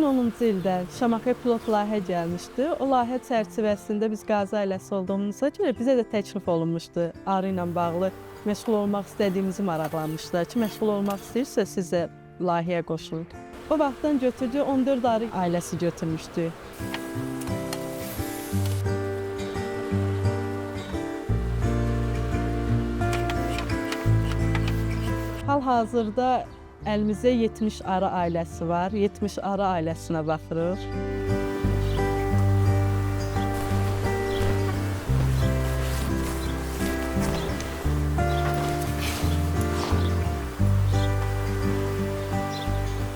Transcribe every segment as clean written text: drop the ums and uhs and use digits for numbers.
2010-cu ildə Şamaxıya pilot layihə gəlmişdi. O layihə çərçivəsində biz Qazi ailəsi olduğumuza görə bizə də təklif olunmuşdu. Arı ilə bağlı məşğul olmaq istədiyimizi maraqlanmışdılar ki, məşğul olmaq istəyirsə siz də layihəyə qoşulun. O vaxtdan götürdü 14 arı ailəsi götürmüşdü. Hal-hazırda əlimizdə 70 arı ailəsi var. 70 arı ailəsinə baxırıq.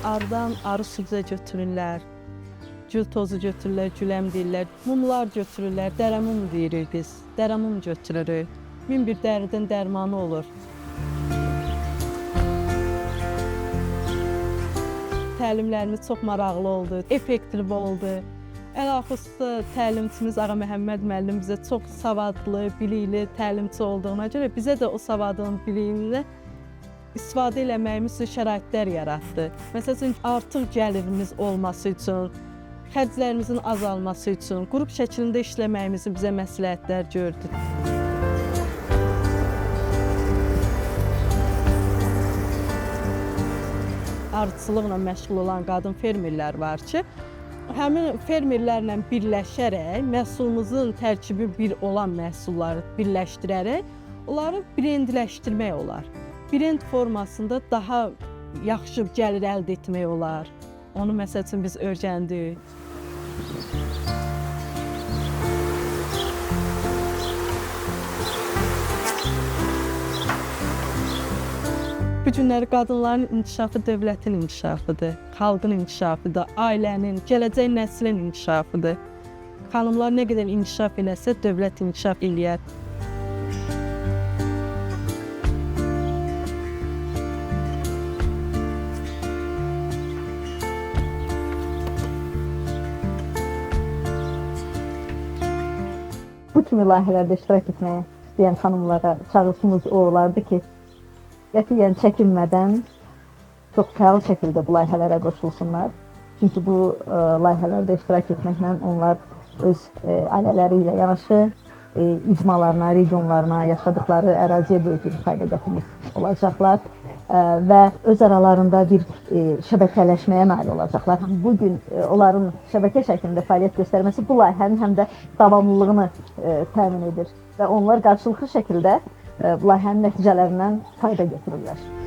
Arıdan arı süzə götürürlər. Gül tozu götürürlər, güləm deyirlər. Mumlar götürürlər, dərəmum deyirik biz. Dərəmum götürürük. Min bir dərdən dərmanı olur. Təlimlərimiz çox maraqlı oldu, effektiv oldu. Ələxüsus təlimçimiz Ağa Məhəmməd müəllim bizə çox savadlı, bilikli təlimçi olduğuna görə bizə də o savadın, biliyini istifadə eləməyimiz üçün şəraitlər yaratdı. Məsəl üçün, artıq gəlirimiz olması üçün, xərclərimizin azalması üçün, qrup şəklində işləməyimizi bizə məsləhətlər gördü. Arıçılıqla məşğul olan qadın fermerlər var ki, həmin fermerlərlə birləşərək məhsulumuzun tərkibi bir olan məhsulları birləşdirərək onları brendləşdirmək olar. Brend formasında daha yaxşı gəlir əldə etmək olar. Onu məsəl üçün biz öyrəndik. Bu günləri qadınların inkişafı dövlətin inkişafıdır, xalqın inkişafıdır, ailənin, gələcək nəslin inkişafıdır. Xanımlar nə qədər inkişaf eləsə, dövlət inkişaf eləyər. Bu kimi layihələrdə iştirak etməyə istəyən xanımlara çağırışımız o olardı ki, qətiyyən çəkinmədən çox fəal şəkildə bu layihələrə qoşulsunlar. Çünki bu layihələrdə iştirak etməklə onlar öz ailələri ilə yanaşı icmalarına, regionlarına, yaşadıkları əraziyə böyük bir fayda gətirmiş olacaqlar və öz aralarında bir şəbəkələşməyə nail olacaqlar. Bugün onların şəbəkə şəklində fəaliyyət göstərməsi bu layihənin həm də davamlılığını təmin edir və onlar qarşılıqlı şəkildə bu layihənin nəticələrindən fayda götürürlər.